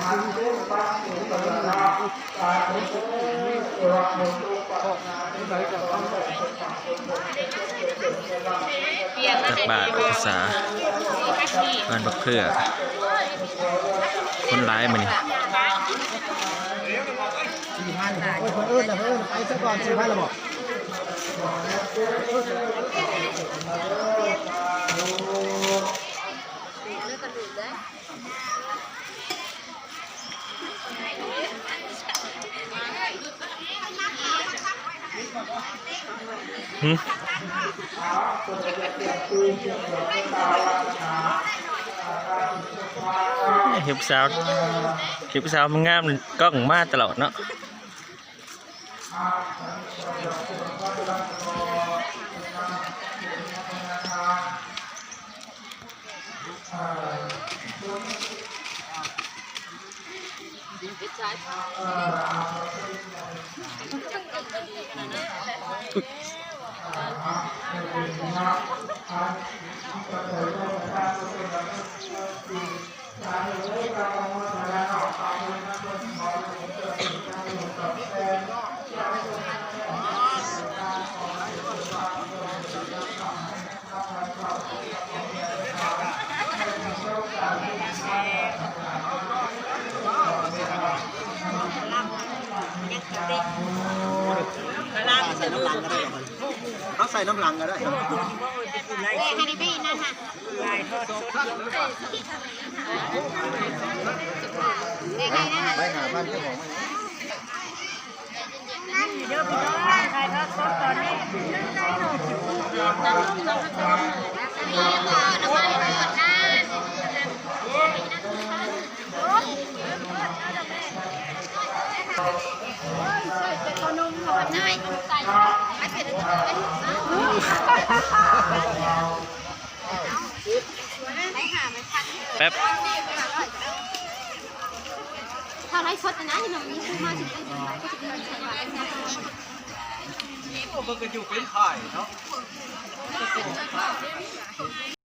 ຕັກບາດພາສາບ້ານບັກເຜື່ອ ຄົນຫຼາຍມື້ນີ້. ສີ່ພັນ ໂອ້ຍ ເພິ່ນເອີ້ນລະ ເພິ່ນເອີ້ນ ໄປຊະກ່ອນ ສີ່ພັນລະບໍ? ຫື ເຫັນຜູ້ສາວ ເຫັນຜູ້ສາວງາມໆ ກ້ອງມາຕະຫຼອດເນາະ. ເຮົາໃສ່ນ້ຳຫຼັງກໍໄດ້ ເຮົາໃສ່ນ້ຳຫຼັງກໍໄດ້. ໄປຫາບ້ານເຈົ້າຂອງມັນ ເດີພີ່ນ້ອງ ຖ່າຍທອດສົດຕອນນີ້. ແປັບ ຖ້າໄລຟ໌ສົດນະ ມັນກໍຢູ່ເປັນຖ່າຍເນາະ.